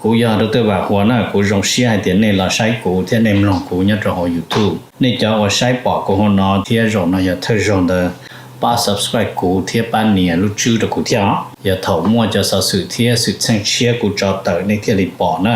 Kuv yog Dr. Vam Huas na, kuv zoo siab hais tias nej los saib kuv thiab nej mloog kuv nyob rau hauv YouTube. Nej cov uas saib pom kuv hauv no thiab zaum no yog thawj zaug ntawd, pab subscribe kuv thiab pab nias lub tswb rau kuv thiab os. Yog thaum muaj cov xov xwm thiab xwm txheej tshiab kuv tso tawm nej thiaj li pom na.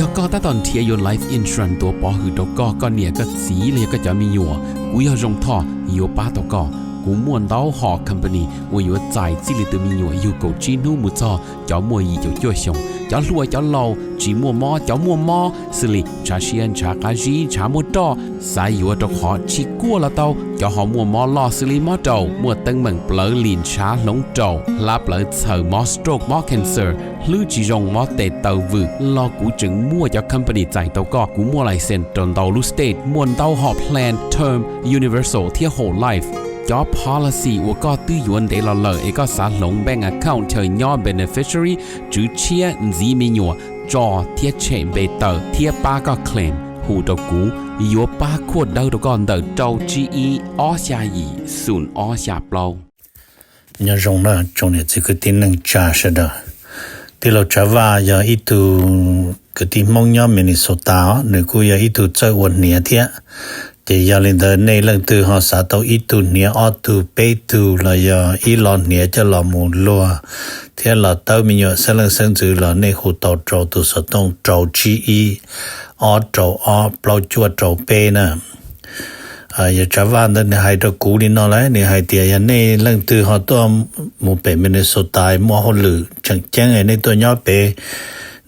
Yog koj tab tom nrhiav yuav life insurance tuav pov hwm rau koj, koj niam koj txiv los yog koj cov me nyuam, kuv yog Zoo Thoj yuav pab tau koj. Kuv muaj ntau hom company uas yuav txais txij li tus me nyuam yug kaum tsib hnub mus txog cov muaj yim caum cuaj xyoos, cov hluas cov laus, tsis muaj mob cov muaj mob, xws li ntshav siab ntshav qab zib ntshav muaj roj, xav yuav rau qhov tsis kuaj los tau, cov ho muaj mob loj xws li mob raum, muaj teeb meem plawv lim ntshav hloov raum, hlab plawv txhaws, mob stroke mob cancer, hlwb tsis zoo mob tes taw vwm los kuv tseem muaj cov company txais tau koj. Kuv muaj license rau ntau lub state, muaj ntau hom plan term, universal thiab whole life. Cov policy uas koj twb yuav ntev los lawm es koj xav hloov bank account chaw nyob beneficiary, tswv tshiab, ntxiv me nyuam, tso thiab tshem npe tawm thiab pab koj claim, hu rau kuv, yuav pab khuaj dawb rau koj ntawm rau tsib ib ob xya yim xoom ob xya plaub. Nyob zoo na tsoom niam txiv kwv tij neej tsa sawv daws. Tij laug Tsav Vaj yog ib tug kwv tij Hmoob nyob Minnesota os, nws kuj yog ib tug txawj ua hniav thiab. Ces yog li ntawd nej leej twg ho xav tau ib tug hniav ob tug peb tug los yog ib lo hniav coj los mus luag thiab los tawb me nyuam xeeb leej xeeb ntxwv los nej hu tau rau tus xov tooj rau tsib ib ob rau ob plaub cuaj rau peb na. Yawg Tsav Vaj ntawd nws hais rau kuv li no lawm, nws hais tias yog nej leej twg ho tuaj mus pem Minnesota muaj hauj lwm tseem ceeb nej tuaj nyob pem,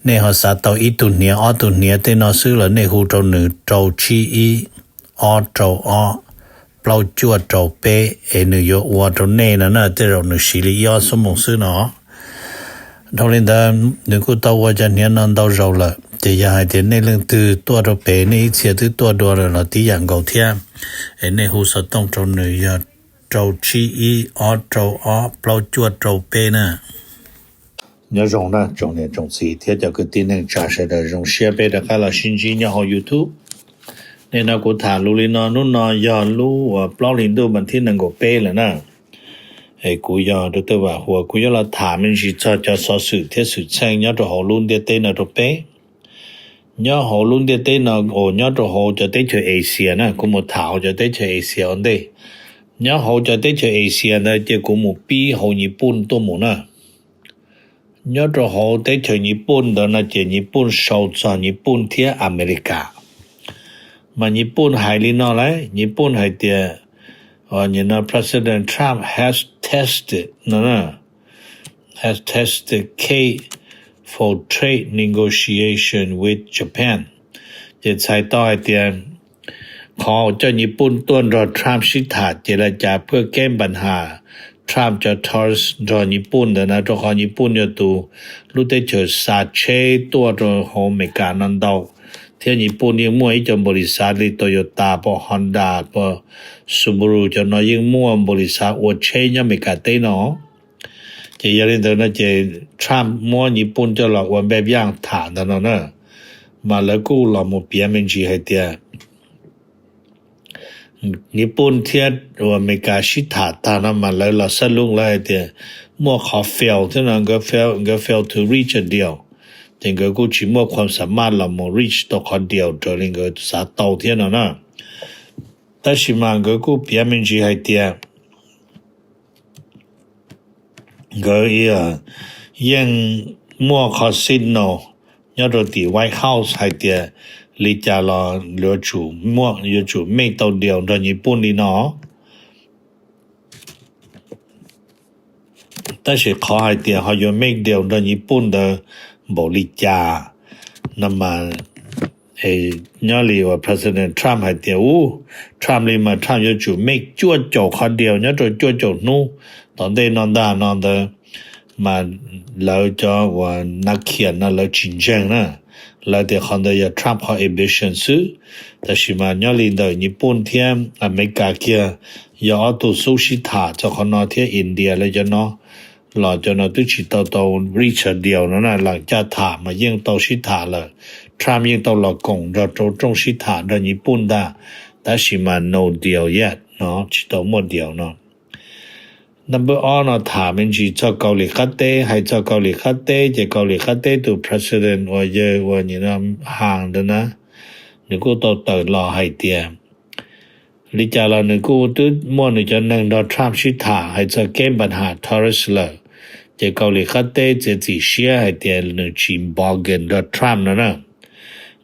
nej ho xav tau ib tug hniav ob tug hniav tej no xwb los nej hu rau nws rau tsib ib ob rau ob plaub cuaj rau peb es nws yuav ua rau nej no na, tej zaum nws siv li ib ob xuab moos xwb no. Dhau li ntawd nws kuj tau ua cov hniav no ntau zaus lawm, ces yog hais tias nej leej twg tuaj rau pem nej ib txhia twb tuaj dua lawm los tib yam nkaus thiab, es nej hu xov tooj rau nws yog rau tsib ib ob rau ob plaub cuaj rau peb na. Nyob zoo na tsoom niam tsoom txiv thiab cov kwv tij neej tsa sawv daws, zoo siab peb rov qab los sib ntsib nyob hauv YouTube. Nim no kuv tham lus li no, hnub no yog lub uas plaub hli ntuj mas thib nees nkaum peb lawm na. Es kuv yog Dr. Vam Huas, kuv yuav los tham me ntsis txog cov xov xwm thiab xwm txheej nyob rau hauv lub ntiaj teb no rau peb. Nyob hauv lub ntiaj teb no, nyob rau hauv cov teb chaws Asia na, kuv mus tham hauv cov teb chaws Asia ua ntej. Nyob hauv cov teb chaws Asia ntawd ces kuv mus pib hauv Nyij Pooj tuaj mus na. Nyob rau hauv teb chaws Nyij Pooj ntawd no ces Nyij Pooj sau txog Nyij Pooj thiab Amelikas. Mas Nyij Pooj hais li no lawm, Nyij Pooj hais tias, no President Trump has tested, no has tested case for trade negotiation with Japan. Ces txhais tau hais tias qhov coj Nyij Pooj tuaj nrog Trump sib tham ces li cas phuaj keeb npas has Trump cov tourist nrog Nyij Pooj ntawd na, rau qhov Nyij Pooj yog tus lub teb chaws xa tsheb tuaj rau hauv Amelikas no ntau, thiab Nyij Pooj yeej muaj ib co npaum li xav li Toyota, pom Honda, pom Subaru, cov no yeej muaj npaum li xav ua tsheb nyob Amelikas teb no. Ces yog li ntawd no ces Trump muab Nyij Pooj coj los ua npej viaj tham ntawd no na, mas lawv kuj los mus piav me ntsis hais tias Nyij Pooj thiab Amelikas sib tham tag no mas lawv los xab lub lawv hais tias muaj qhov fail thiab no, nkawd fail to reach a deal. Ces nkawd kuj tsis muaj qhuas xa maj los mus reach tau qhov deal raws li nkawd xav tau thiab no na. Tab sis mas nkawd kuj piav me ntsis hais tias nkawd yeej muaj qhov signal nyob rau tim White House hais tias li cas los yuav tsum mej tau deal nrog Nyij Pooj li no. Tab sis qhov hais tias ho yuav mej deal nrog Nyij Pooj ntawd npaum li cas no mas nyob li uas President Trump hais tias u, Trump li mas Trump yuav tsum mej cuaj caum qhov deal nyob rau cuaj caum hnub tom ntej no ntag no ntawd, mas lawv cov uas nav khiam no lawv tsis ntseeg na. Lawv tias qhov ntawd yog Trump qhov ambition xwb. Tab sis mas nyob li ntawm Nyij Pooj thiab Amelikas kiag yog ob tug xub sib tham txog qhov no thiab India lawv cov no los cov no twb tsis tau tau reach a deal no na, lam caj tham mas yeej tau sib tham lawm. Trump yeej tau los koom nrog rau rooj sib tham nrog Nyij Pooj ntag, tab sis mas no deal yet no, tsis tau muaj deal no. Number ob no tham me ntsis txog Kaus Lim Qab Teb. Hais txog Kaus Lim Qab Teb ces Kaus Lim Qab Teb tus president uas yawg uas nim no Haas ntawd na, nws kuj tau tawm los hais tias li cas los nws kuj twb muaj nws cov neeg nrog Trump sib tham hais txog kev npa ham Taurus lawm, ces Kaus Lim Qab Teb txiav txim siab hais tias nws tsis npo nkees nrog Trump no na.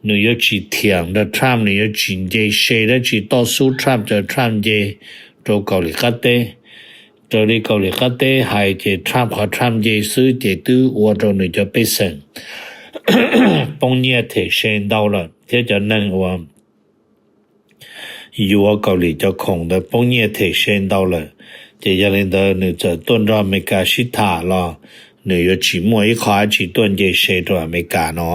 Nws yuav tsis thiam nrog Trump, nws yuav tsis nce se dab tsi toj xub Trump cov Trump nce rau Kaus Lim Qab Teb. Raws li Kaus Lim Qab Teb hais ces Trump qhov Trump nce xwb ces twb ua rau nws cov pej xeem poob nyiaj them se ntau lawm thiab cov neeg uas yuav Kaus Lim cov khoom ntawd poob nyiaj them se ntau lawm. Ces yog li ntawd nws txawm tuaj nrog Amelikas sib tham los nws yuav tsis muaj ib qho dab tsi tuaj nce se rau Amelikas no.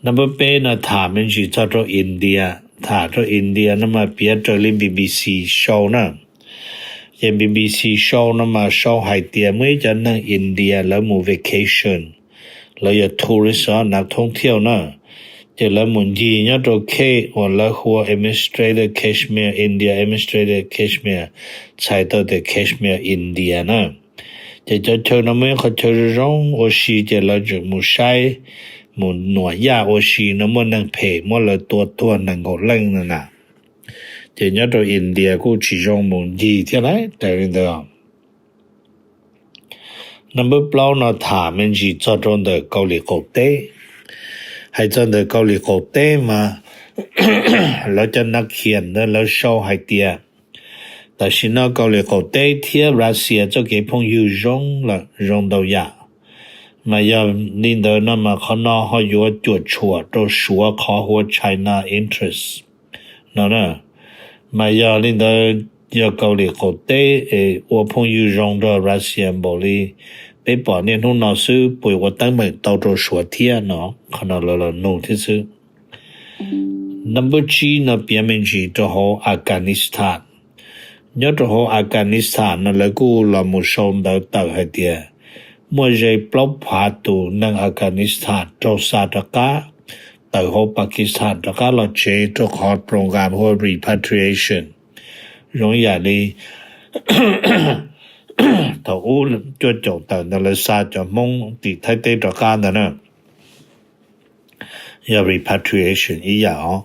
Number peb no tham me ntsis txog rau India. Tham rau India no mas piav raws li B B C sau na. Ces B B C sau no mas sau hais tias muaj ib cov neeg India lawv mus vacation, lawv yog tourist os, nav thoob thiauj na. Ces lawv mus ncig nyob rau khej uas lawv hu ua Administrator Kashmir, India Administrator Kashmir, txhais tau tias Kashmir India na. Ces cov chaw no muaj ib qhov chaw zoo zoo ua si ces lawv tseem mus saib, mus nuam yaj ua si no muaj neeg phem muab lawv tua tuag nees nkaum leej no na. Ces nyob rau India kuj tsis zoo mus ncig thiab lawm raws li ntawd. Number plaub no tham me ntsis txog rau ntawm Kaus Lim Qaum Teb. Hais txog ntawm Kaus Lim Qaum Teb mas lawv cov nav khiam ntawd lawv sau hais tias tam sim no Kaus Lim Qaum Teb thiab Russia txoj kev phooj ywg zoo lawm, zoo ntau yam. Mas yog li ntawd no mas qhov no ho yuav cuam tshuam rau Suav qhov hu ua China interest no na. Mas yog li ntawd yog Kaus Lim Qaum Teb es ua phooj ywg zoo nrog Russia npaum li peb pom niaj hnub no xwb puas ua teeb meem tau rau Suav thiab no, qhov no lawv los nug thiab xwb. Number tsib no piav me ntsis rau hauv Afghanistan. Nyob rau hauv Afghanistan no lawv kuj los mus sau ntawv tawm hais tias muaj ze plaub phav tus neeg Afghanistan raug xa rov qab tawm hauv Pakistan rov qab los tsev rau qhov program hu ua repatriation. Zoo yam li thaum ub cuaj caum tawm ntawd lawv xa cov Hmoob tim Thaib teb rov qab ntawd na. Yog repatriation ib yam os.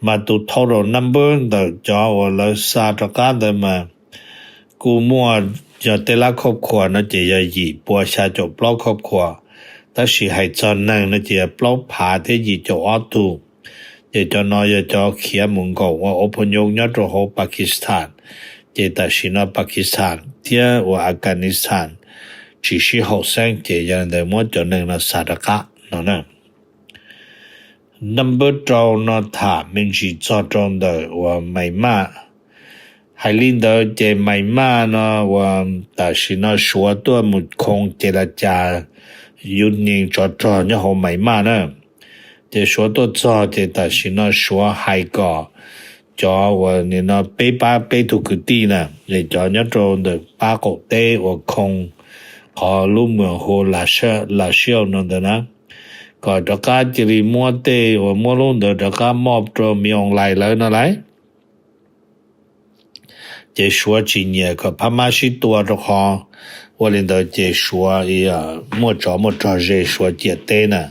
Mas tus total number ntawm cov uas lawv xa rov qab ntawd mas kuj muaj, yog tej lab khoj khuas no ces yog yim pua xya caum plaub khoj khuas, tab sis hais txog neeg no ces yog plaub phav thiab yim caum ob tug. Ces cov no yog cov khiav mus nkaum ua ov phooj ywg nyob rau hauv Pakistan. Ces tam sim no Pakistan thiab uas Afghanistan tsis sib haum xeeb ces yog li ntawd muab cov neeg no xa rov qab no na. Number rau no tham me ntsis txog rau ntawm uas Myanmar. Hais li ntawd ces Myanmar no uas tam sim no Suav tuaj mus khoo ces la cas yus nyees tsov rog nyob hauv Myanmar na. Ces Suav tuaj txog ces tam sim no Suav hais kom cov uas nim no peb pab peb tug kwv tij na, es cov nyob rau ntawm pab qaum teb uas khoo qhov lub moos hu Lashiaw no ntawd na, kom rov qab cia li muab tej uas muab lub ntawd rov qab mob rau Min Aung Hlaing lawv no lauj. Ces Suav tsis nyiam kom Phab Mab sib tua rau qhov ua li ntawd ces Suav muaj tsov muaj rog ze Suav ciam teb na.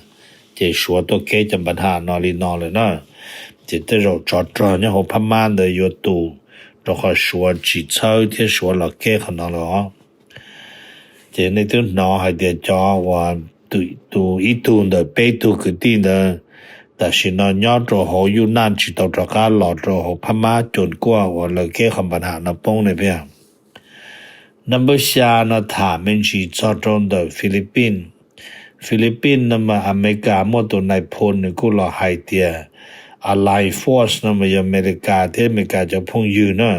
Ces Suav tuaj keb cov npa ham no li no lawm na. Ces tej zaum tsov rog nyob hauv Phab Mab ntawd yuav tu rau qhov Suav tsis txhawb thiab Suav los keb qhov no lawm os. Ces nej twb hnov hais tias cov uas tus ib tug ntawm peb tug kwv tij ntawd tam sim no nyob rau hauv Yuj Naj tsis tau rov qab los rau hauv Phab Mab Coos Kuaj uas lawv keb qhov npa ham no poob ne phiaj. Number xya no tham me ntsis txog rau ntawm Philippines. Philippines no mas Amelikas muaj tus nais phoo nws kuj los hais tias Allied Force no mas yog Amelikas thiab Amelikas cov phooj ywg na.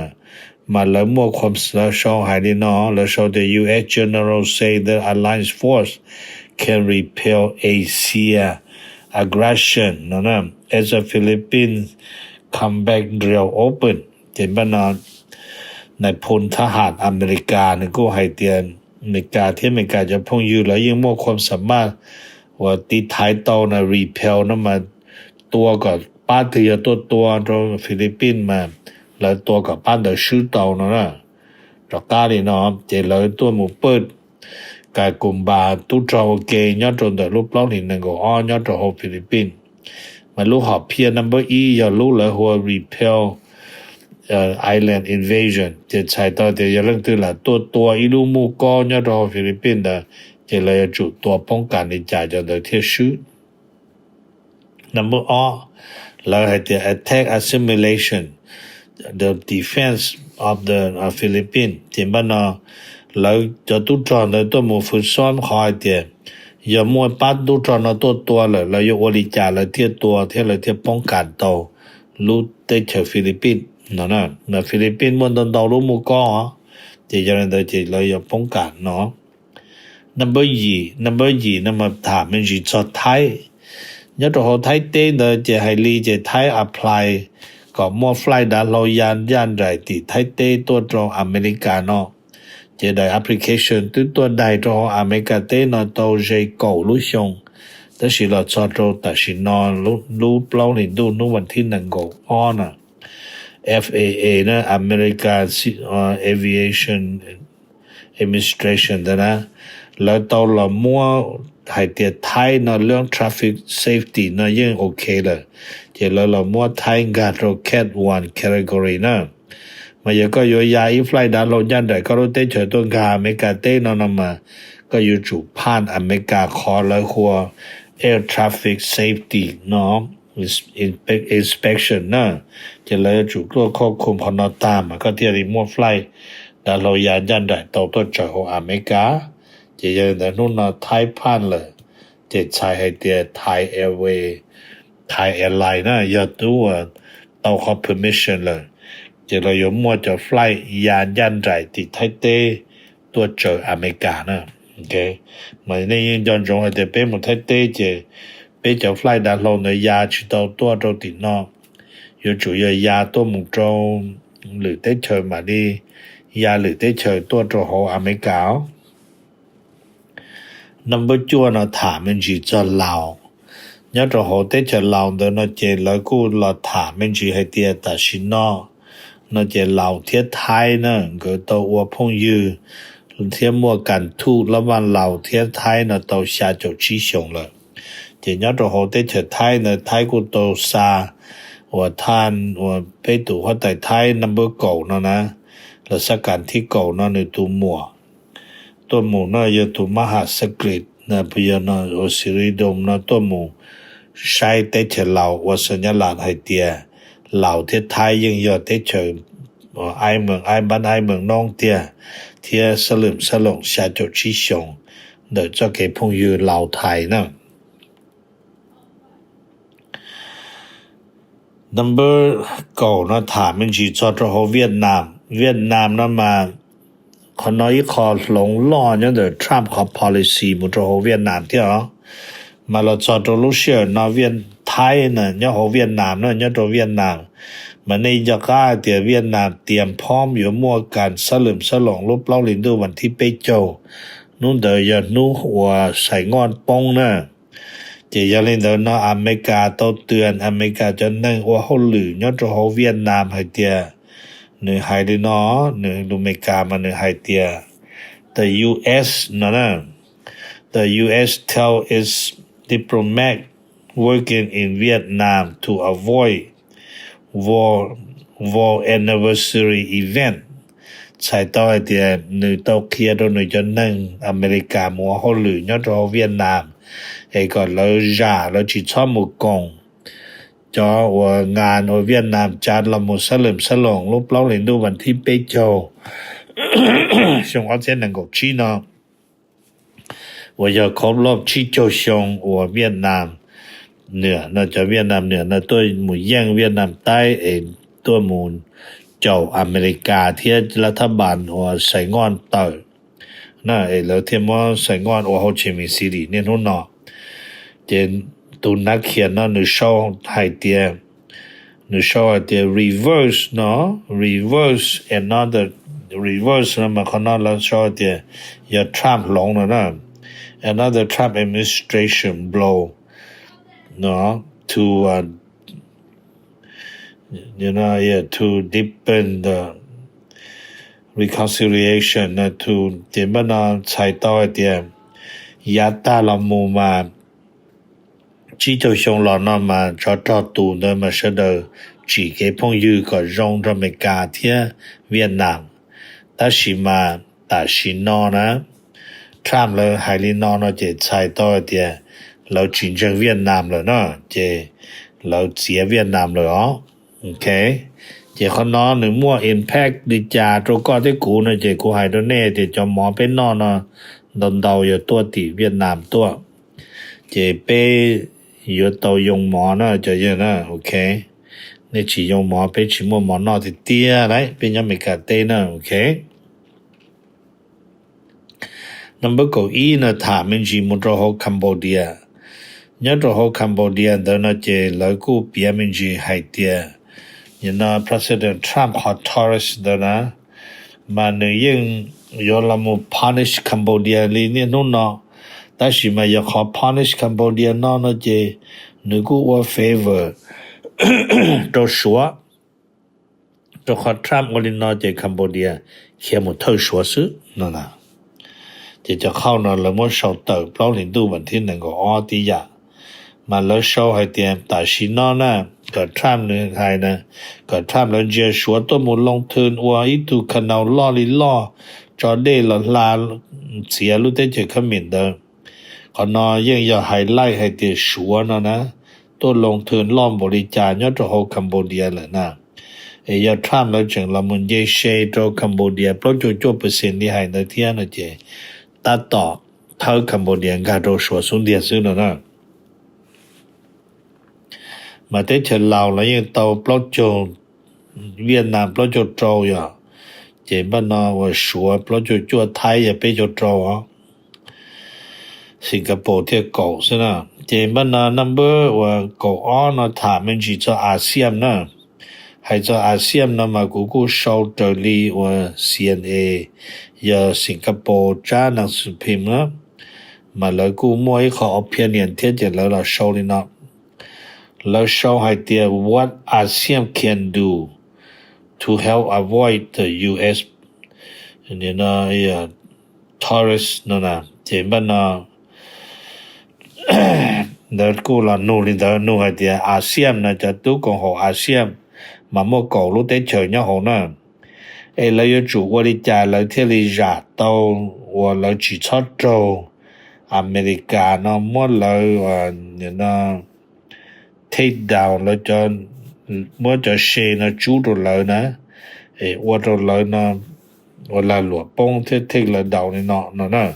Mas lawv muaj lawv sau hais li no, lawv sau tias U S general say the Allied Force can repel Asia aggression no as the Philippines combat drill open. Ces npaj no nais phoo thab ham Amelikas nws kuj hais tias Amelikas thiab Amelikas cov phooj ywg lawv yeej muaj khuam xam maj uas tiv thaiv tau na, repel no mas tua kom pab twg yog tuaj tua rau Philippines mas lawv tua kom pab ntawd swb tau no na. rov qab li no, ces lawv tuaj mus pawj kas kus npas tub rog ua ke nyob rau ntawm lub plaub hlis nees nkaum ob nyob rau hauv Philippines. Mas lub hom phiaj number ib yog lub lawv hu ua repel island invasion, ces txhais tau tias yog leej twg lam tuaj tua ib lub muj kob nyob rau hauv Philippines ntawd, ces lawv yuav tsum tua poob kas li cas cov ntawd thiaj swb. Number ob, lawv hais tias attack assimilation, the defense of the Philippines, ces npaj no lawv cov tub rog ntawd tuaj mus fwv xob qhov hais tias yog muaj pab tub rog no tuaj tua lawm, lawv yuav ua li cas lawv thiaj tua thiab lawv thiaj poob kas tau lub teb chaws Philippines no. Philippines muaj ntau ntau lub muj kob, ces yog li ntawd ces lawv yuav poob kas no. Number yim, number yim no mas tham me ntsis txog Thaib. Nyob rau hauv Thaib teb ntawd ces hais li ces Thaib apply kom muaj flight dav hlau ya ncaj nraim tim Thaib teb tuaj rau Amelikas no. Ces daim application twb tuaj daig rau hauv Amelikas teb no tau ze kaum lub xyoo, tab sis los txog rau tam sim no lub plaub hlis ntuj hnub vas thib nees nkaum ob na, F A A na, American Aviation Administration ntawd na, lawv tau los muab hais tias Thaib no lub traffic safety no yeej ok lawm, ces lawv los muab Thaib nkag rau cat one category na. Mas yog koj yuav ya ib flight dav hlau ncaj nraim koj lub teb chaws tuaj nkag Amelikas teb no no mas koj yuav tsum pass Amelikas qhov lawv hu ua air traffic safety no inspection na. Ces lawv yuav tsum tuaj khoj khum qhov no tag mas koj thiaj li muaj flight dav hlau ya ncaj nraim tau tuaj tsaws hauv Amelikas. Ces yog li ntawd hnub no Thaib pass lawm, ces txhais hais tias Thai Airway, Thai Airline na yog tub tau qhov permission lawm, ces lawv yuav muaj cov flight ya ncaj nraim tim Thaib teb tuaj tsaws Amelikas na. Mas nej yeej nco ntsoov hais tias peb mus Thaib teb ces peb cov flight dav hlau ntawd ya tsis tau tuaj rau tim no, yuav tsum yog ya tuaj mus rau lwm teb chaws mam li ya lwm teb chaws tuaj rau hauv Amelikas os. Number cuaj no tham me ntsis txog Laus. Nyob rau hauv teb chaws Laus ntawd no ces lawv kuj los tham me ntsis hais tias tam sim no no ces Laus thiab Thaib na nkawd tau ua phooj ywg thiab muaj kas thuj lab vaj Laus thiab Thaib no tau xya caum tsib xyoos lawm. Ces nyob rau hauv teb chaws Thaib ntawd Thaib kuj tau xa uas thaj uas peb tus huab tais Thaib number kaum no na, los xab kas thib kaum no nws tus muam tuaj mus no yog tus Maha Sakrit, yog no uas Siridom no tuaj mus saib teb chaws Laus ua xa nyab las hais tias Laus thiab Thaib yeej yog teb chaws aib mees aib npab aib mees noob tiag thiab xab lwm xab loom xya caum tsib xyoos ntawm txoj kev phooj ywg Laus Thaib na. Number kaum no tham me ntsis txog rau hauv Vietnam. Vietnam no mas qhov no ib qho hloov loj nyob ntawm Trump qhov policy mus rau hauv Vietnam thiab os. Mas los txog rau lub sij hawm no Viet Thaib na nyob hauv Vietnam na nyob rau Vietnam, mas nej nco qab hais tias Vietnam tias phom yuav muaj kas xab lwm xab loom lub plaub hlis ntuj vas thib peb caug, hnub ntawd yog hnub uas Saigon poob na. Ces yog li ntawd no Amelikas tau tw Amelikas cov neeg ua hauj lwm nyob rau hauv Vietnam hais tias, nws hais li no, nws lus Amelikas mas nws hais tias the U S no na, the U S tell its diplomat working in Vietnam to avoid war, war anniversary event. Txhais tau hais tias nws tau qhia rau nws cov neeg Amelikas mus ua hauj lwm nyob rau hauv Vietnam es kom lawv zam lawv tsis txhob mus koom cov uas ngas uas Vietnam tsa los mus xab lwm xab loom lub plaub hlis ntuj vas thib peb caug xyoo ob txhiab nees nkaum tsib no uas yog khaub loj tsib caug xyoo uas Vietnam nws no cov Vietnam nws no tuaj mus yeej Vietnam taib es tuaj mus caum Amelikas thiab lav thab npas uas Saigon tawm na, es lawv thiaj muab Saigon ua Ho Chi Minh City niaj hnub no. Ces tus nav khias no nws sau hais tias, nws sau hais tias reverse no, reverse another, reverse no mas qhov no lawv sau hais tias yog Trump hloov no na, another Trump administration blow no to to deepen the reconciliation no to, ces npaj no txhais tau hais tias yav tag los mus mas tsib caug xyoo los no mas tsov rog tus ntawd mas sawv daws tsim kev phooj ywg kom zoo nrog Amelikas thiab Vietnam. Tab sis mas tam sim no na, Trump lawv hais li no no ces txhais tau hais tias lawv tsis ntseeg Vietnam lawm na, ces lawv txiav Vietnam lawm os. Ok, ces qhov no nws muaj impact li cas rau koj thiab kuv no ces kuv hais rau nej tias cov mov peb noj no ntau ntau yog tuaj tim Vietnam tuaj. Ces peb yuav tau yoo mov na cov yawg na, ok. Nej tsis yoo mov peb tsis muaj mov noj tiag tiag lauj, peb nyob Amelikas teb na, ok. Number kaum ib no tham me ntsis mus rau hauv Cambodia. Nyob rau hauv Cambodia ntawd no ces lawv kuj piav me ntsis hais tias, no President Trump qhov tariff ntawd na, mas nws yeej yuav los mus punish Cambodia li niaj hnub no. Tab sis mas yog qhov punish Cambodia no no ces nws kuj ua favor rau Suav. Rau qhov Trump ua li no ces Cambodia khiav mus thawj Suav xwb no na. Ces cov qhauj no lawv muab sau tawm plaub hlis ntuj vas thib nees nkaum ob tib yam. Mas lawv sau hais tias tam sim no na, kom Trump nws hais na, kom Trump lawv ntsia Suav tuaj mus loo thwm ua ib tug canal loj li loj, tso dej los hla txiav lub teb chaws Khab Mim ntawd. Qhov no yeej yog highlight hais tias Suav no na, tuaj loo thwm loj npaum li cas nyob rau hauv Cambodia lawm na. Es yog Trump lawv tseem los mus nce se rau Cambodia plaub caug cuaj percent li hais ntawd thiab no ces tab tom thawb Cambodia nkag rau Suav xub ntiag xwb no na. Mas teb chaws Laus los yeej tau plaub caug, Vietnam plaub caug rau yom, ces npaj no uas Suav plaub caug cuaj, Thaib yog peb caug rau os, Singapore thiaj kaum xwb na. Ces npaj no number uas kaum ob no tham me ntsis txog ASEAN na. Hais txog ASEAN no mas kuv kuj sau raws li uas C N A, yog Singapore tsab nas xus phim na, mas lawv kuj muaj ib qho opinion thiab ces lawv los sau li no. Lawv sau hais tias what ASEAN can do to help avoid the U S tariffs no na. Ces npaj no ntawd kuj los nug li ntawd, nug hais tias ASEAN no cov tub koom haum ASEAN mas muaj kaum lub teb chaws nyob hauv na, es lawv yuav tsum ua li cas lawv thiaj li zam tau uas lawv tsis txhob raug Amelikas no muab lawv take down, lawv muab cov se no tsub rau lawv na, es ua rau lawv no ua lag luam poob thiab take lawv down li no no na.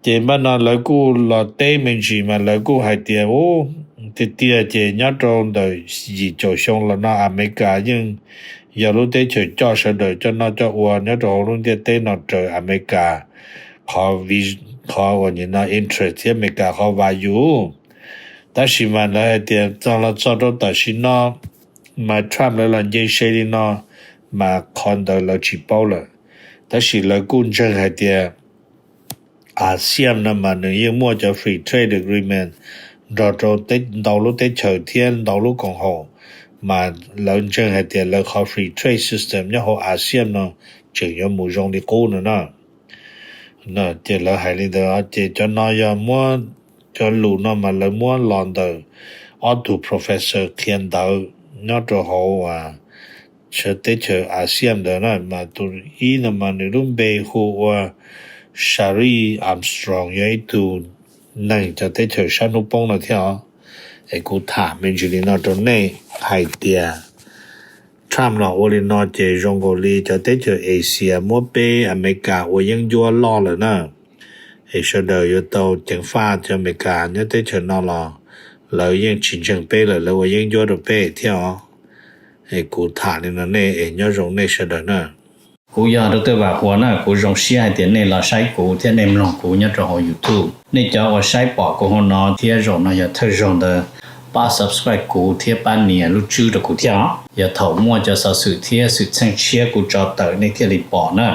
Ces npaj no lawv kuj los teb me ntsis mas lawv kuj hais tias tiag tiag ces nyob rau ntawm yim caum xyoo los no Amelikas yeej yog lub teb chaws coj sawv daws coj noj coj ua nyob rau hauv lub ntiaj teb no raws Amelikas qhov, qhov uas nim no interest thiab Amelikas qhov value. Tab sis mas lawv hais tias txog los txog rau tam sim no mas Trump lawv los nce se li no mas qhov ntawd lawv tsis paub lawm. Tab sis lawv kuj ntseeg hais tias ASEAN no mas nws yeej muaj cov free trade agreement nrog rau ntau lub teb chaws thiab ntau lub koom haum, mas lawv ntseeg hais tias lawv qhov free trade system nyob hauv ASEAN no tseem yuav mus zoo li qub no na. Ces lawv hais li ntawd ces cov no yog muab, cov lus no mas lawv muab los ntawm ob tug professor qhia ntawv nyob rau hauv teb chaws ASEAN ntawd na, mas tus ib no mas nws lub npe hu ua Sharri Armstrong, yog ib tug neeg cov teb chaws sab hnub poob no thiab os. Es kuv tham me ntsis li no rau nej hais tias Trump los ua li no ces zoo nkaus li cov teb chaws Asia muab peb Amelikas ua yeeb ncuab loj lawm na. Es sawv daws yuav tau ceev faj cov Amelikas nyob teb chaws no los lawv yeej tsis ntseeg peb lawm, lawv ua yeeb ncuab rau peb thiab os. Es kuv tham li no nej es nyob zoo nej sawv daws na. Kuv yog Dr. Vam Huas na, kuv zoo siab hais tias nej los saib kuv thiab nej mloog kuv nyob rau hauv YouTube. Nej cov uas saib pom kuv hauv no thiab zaum no yog thawj zaug ntawd, pab subscribe kuv thiab pab nias lub tswb rau kuv thiab os. Yog thaum muaj cov xov xwm thiab xwm txheej tshiab kuv tso tawm nej thiaj li pom na.